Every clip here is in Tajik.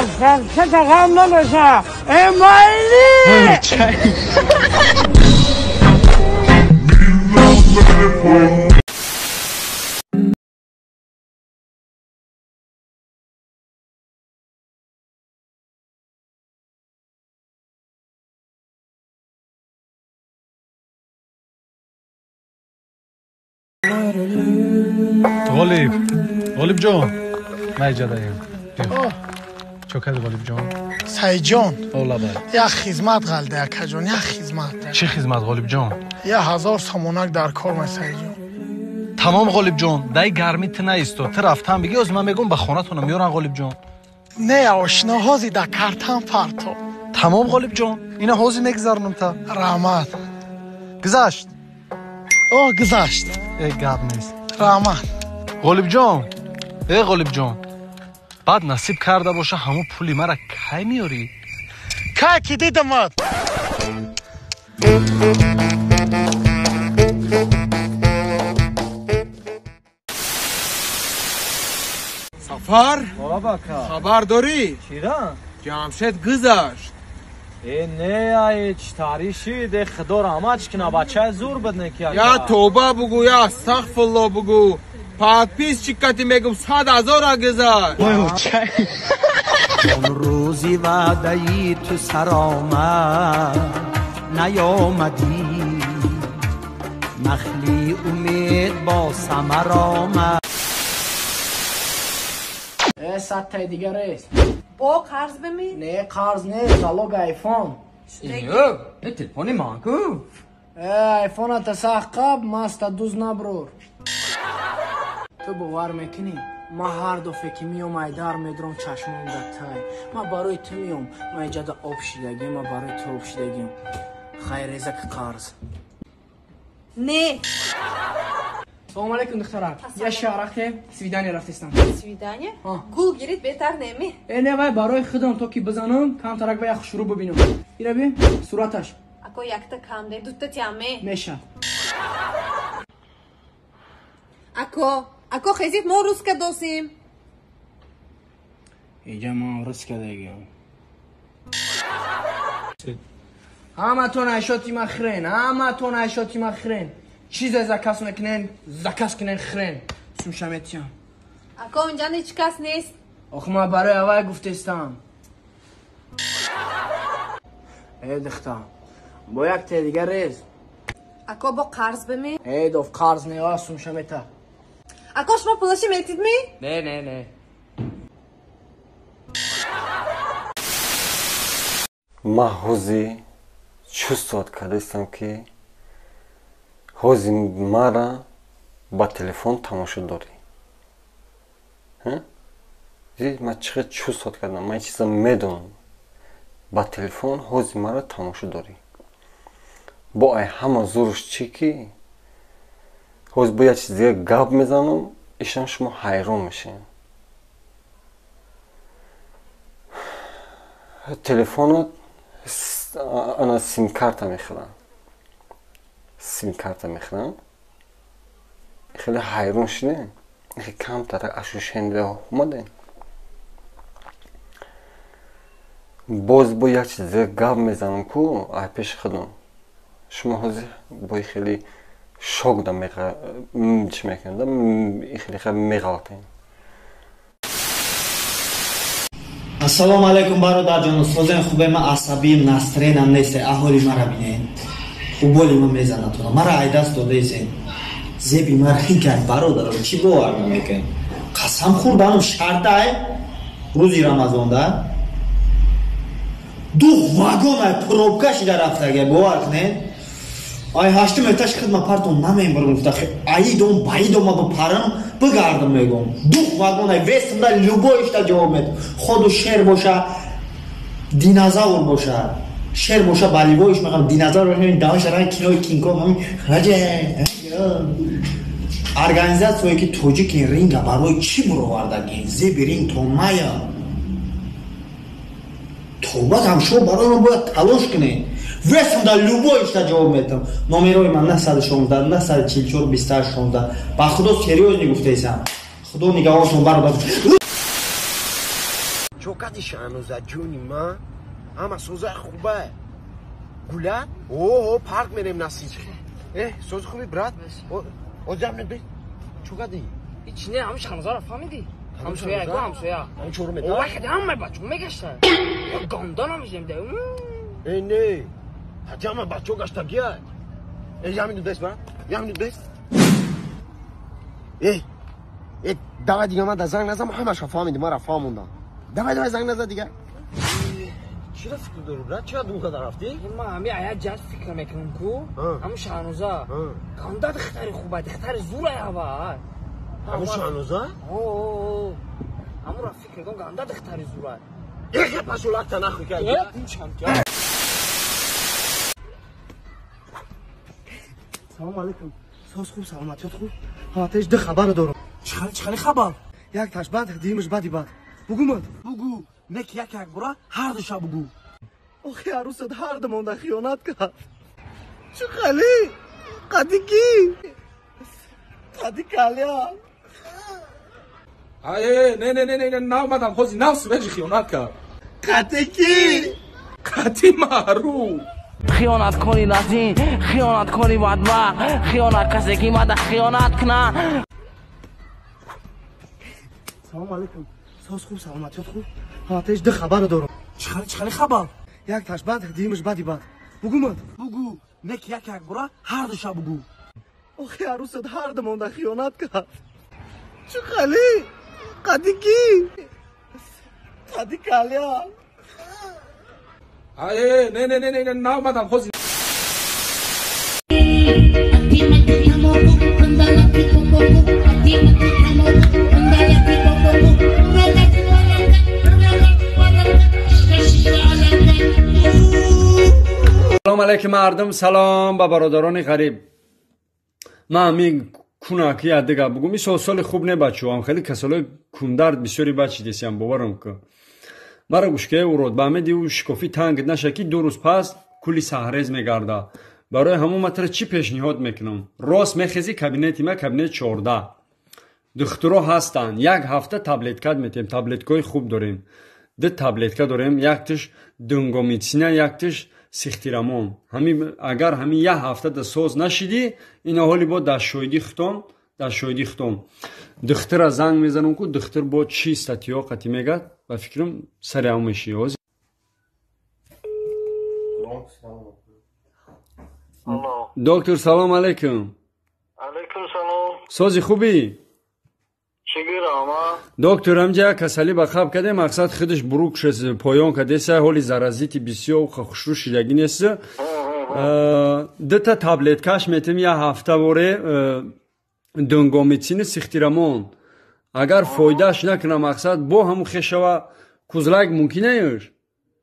Ғам надоша. Э майли. Ғолиб, Ғолиб ҷон, ман иҷадаем. Чо карди, Ғолиб ҷон? Саидҷон, Олабай. Як хизмат ғалда, акаҷон, як хизмат. Чӣ хизмат, Ғолиб ҷон? 1000 сомонак дар кор ма, Саидҷон. Тамом, Ғолиб ҷон, дай гармӣ ту наисто, ту рафтан бигӣ, оз ман мегӯм, ба хонатона меёран, Ғолиб ҷон. Не, ошино, ҳози да картам парто. Тамом, Ғолиб ҷон, ина ҳози мегзаронам та. Раҳмат. Гузашт? О, гузашт. Э, гап нест. Раҳмат. Ғолиб ҷон, э, Ғолиб ҷон, баъд насиб карда боша, ҳамун пули мара кай меёрӣ? Кай ки дидамад. Сафар, хабар дорӣ? Ҷамшед гузашт. Э, не, ай читари шид, э, худо раҳмат кина, бачаи зур буд, не ки. Я тоба бугу, я астағфирулло бугу. Подписчик кати мегум, 100 000-а гузашт. Он рӯзи ваъдаи ту саромад, наёмадӣ, нахли умед бо самар омад. Э, 100 таи дигар рест. Бо қарз бими? Не, қарз не, залог айфон. Э, телефони ман ку. Э, айфоната сах қаб, маста дуз наброр. Ту бовар мекунӣ, ман ҳар дафъе ки миём, айдар медурам, чашмом дар тай. Ман барои ту миём, ман иҷада об шидагим, ман барои ту об шидагим. Хайрезак қарз. Не. Салому алейкум, духтарак, я шаҳрахте свидание рафтистам. Свидание? Гул гирит беҳтар неми? Э, не, вай барои худам, то ки бизанам камтарак ва як хушрӯ бибинам. Ира би, сураташ. Ако, якта кам де, дута тяме. Меша. Ако, ако, хезит, мо руска досим. Иҷа ман рус кардагиам. Ҳаматон айшоти ма хӯрен, ҳаматон айшоти ма хӯрен. Чизе заказ мекунен, заказ кунен, хӯрен, сумшаметиям. Ако, инҷа ҳеҷ кас нест. Ох, ман барои аввай гуфтестам. Э, духта, бо як те дигар рез. Ако, бо қарз бими? Э, дов, қарз не, а сумшамета. Ако, шумо пулаши метид ми? Не, не, не. Ман ҳози чувствовать кардастам, ки ҳози мара ба телефон тамошо дорӣ. Ман чӣ қадр чувствовать кардам, ман чиза медонам, ба телефон ҳози мара тамошо дорӣ. Бо ай ҳама зуруш чӣ, ки ҳози бо як чиз дига гап мезанам, ишам шумо ҳайрон мешавед. Телефонот ана симкарта мехӯранд, симкарта мехӯранд. Хеле ҳайрон шудем, камтар ашушенда омадем. Боз бо як чиз дига гап мезанам ку ай пеши худам, шумо ҳозир бо хеле шок да чӣ мекунед, хеле меғалтем. Ассалому алайкум, бародарҷоно, созен, хубе? Ман асабием, настроениям нест. Аҳоли мара бинед, уболи ман мезанатона, мара айдаст додаесен, зеби мара кард. Бародаро, чӣ бовар намекунед? Қасам хӯрданам, шартай рӯзи рамазонда ду вагон ай пробка шида рафтага, бовар кунед. Ай ҳаштум этаж хидма партон намембарам, гуфта аидом баидом, ма бипарам бигардам, мегӯм, ду вагон ай весмда любой ишта ҷавоб мед, ходу шер боша, динозавр боша, шер боша, баливоиш мехам, динозавр боша, даҳанша ранг кинои Кинг-Конг. Раҷа организатсияе ки тоҷики ринга барои чӣ буровардагин, зеби ринг то мая тобат ҳам шумо барои ман бояд талош кунед. Весмда любой ишта ҷавоб метам. Номерои ман 916 944 28 16. Ба худо, серьёзно гуфтаисам, худо нигаҳонтон, бародар. Чо кади Шаҳноза ҷони ма? Ҳама созаи хуба. Гуля? О, парк мерем насиб. Сози хуби брат? Озам не бе. Чо кади? Ҳеч не, ҳамун Шаҳнозаро фаҳмидӣ? Ҳамсоя, го ҳамсоя. Ҳамун чорум метр? Вай хади ҳамаи бачаҳо мегаштанд. Ганда намешем да. Э, не. Ҳаҷи ҳама бачаҳо гаштагия. Э, як минут бес, брат. Як минут бес. Э, давай дига ман да занг назам, ҳамаша фаҳмидим, мара фаҳмондам. Давай, давай занг наза дига. Чира фикр дорӣ, брат? Чира думка дарафтӣ? Ман ҳами ая ҷаст фикр мекунам ку. Ҳамун Шаҳноза. Ганда духтари хуба, духтари зурай ҳава. Ҳамун Шаҳноза? О, ҳамунро фикр кун, ганда духтари зурай. Эхе пашулакта нахуй кай. Салом алейкум. Соз хуб, саломатиёт хуб. Ҳаматаиш ду хабар дорам. Чӣ хали хабар? Як таш бад, дуюмаш бади бад. Бугу мад. Бугу. Не ки як як бура, ҳар душа бугу. Охи арӯсат ҳар ду монда хиёнат кард. Чӣ хали? Қади кӣ? Қади калия. Ай, не, не, не, не, наомадам, ҳози нав свежий хиёнат кард. Қади кӣ? Қади маъруф. Хиёнаткори лазин, хиёнаткори бадбахт, хиёнат касе ки мада хиёнат куна. Салом алейкум. Соз хуб, саломатиёт хуб. Ҳаматаиш ду хабар дорам. Чӣ хали хабар? Як таш бад, дуюмаш бади бад. Бугу мад. Бугу. Не ки як як бура, ҳар душа бугу. Охи арӯсат ҳар ду монда хиёнат кард. Чӣ хали? Қади кӣ? Қади калия. Ай, не, не, не, не, наомадам, ҳози Салом алейкум мардум, салом ба бародарони ғариб. Ман ҳамин кунаки ядига бугум, ин соли хуб не бачаҳо, хеле касалои кундард бисёри бачи десиям, боварам ку. Мара гӯшкаи урод ба ҳамеди ӯ шикофӣ танг наша ки 2 рӯз пас кули саҳрез мегарда. Барои ҳамон ман тара чӣ пешниҳод мекунам? Рост мехези кабинети ма, кабинет 14. Духтуро ҳастанд, як ҳафта таблеткат метем, таблеткаҳои хуб дорем. 2 таблетка дорем, яктиш дунгомитсина, яктиш сихтирамон. Агар ҳамин як ҳафта да соз нашидӣ, ина ҳоли бо дар шоҳидӣ хутон, дар шоҳидӣ хутон. Духтура занг мезанам ку, духтур бо чӣ статиё қатӣ мегад, ба фикрам сари ҳам мешӣ. Доктор, салом алейкум. Алейкум салом. Сози хубӣ? Доктор, ҳамҷа як касалӣ ба хаб кардем, мақсад худаш бурук шуд, поён кардеса, ҳоли заразити бисёр хушрӯ шидагӣ нест. 2 таблеткаш метем як ҳафта боре, дунгомитсини сихтирамон. Агар фоидааш накуна, мақсад бо ҳамун хешава кузлак мумкин неюш?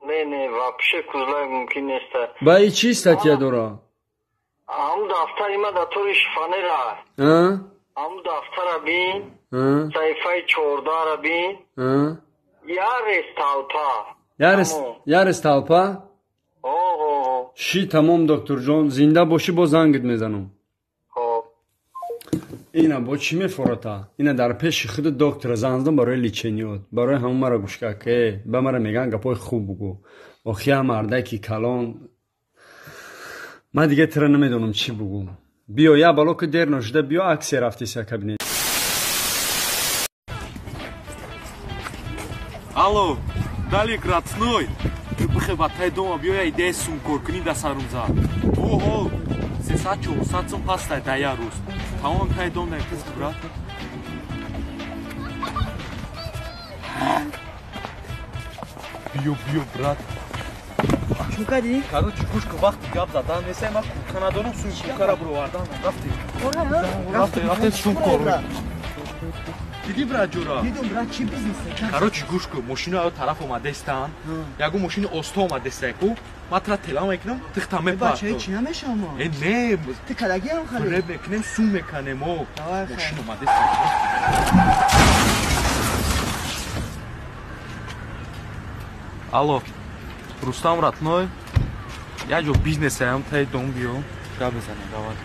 Не, не, вообще кузлак мумкин нест. Ба и чӣ статья дора? Ҳамун дафтари ма дар тори шифонера. Ҳамун дафтара бин, саҳифаи 14-ра бин. Ярес талпа. Ярес талпа? Ши, тамом, докторҷон, зинда бошӣ, бо зангит мезанам. Ина бо чӣ мефората? Ина дар пеши худи доктора занг задам барои лечениёт. Барои ҳамон мара гӯш кард, ки ба мара мегӯянд гапҳои хуб бугӯ. Охи ҳам мардаки калон. Ман дига тира намедонам чӣ бугӯм. Биё, як бало ки дер нашуда, биё аксия рафтеся кабинет. Алло, Далик родной, бихе ба тай дома биё, я идея сумкоркунӣ да сарум зад. Оҳо, 300-400 сум пастай да як рӯз. Тамом тай дом дай қиз брат. Биё, биё, брат. Чӣ кардӣ? Короче, гӯш кун, вақти гап задан нестай, ман куртка надорам, суи курткара бировардан. Рафтем. Рафтем, рафтем, сумкор. Дидӣ, брат, ҷура? Дидум, брат, чӣ бизнесе? Короче, гӯш кун, мошино аю тараф омадестан. Ягон мошини осто омадестай ку. Ман тра тела мекунам, тихта мепартом. Бача, чӣ намешавам мо? Э, не. Ту калагиам хали? Фиреб мекунем, сум меканем о. Мошин омадеста. Алло, Рустам родной, як ҷо бизнесаям, таи дом биё, гап мезанем, давай.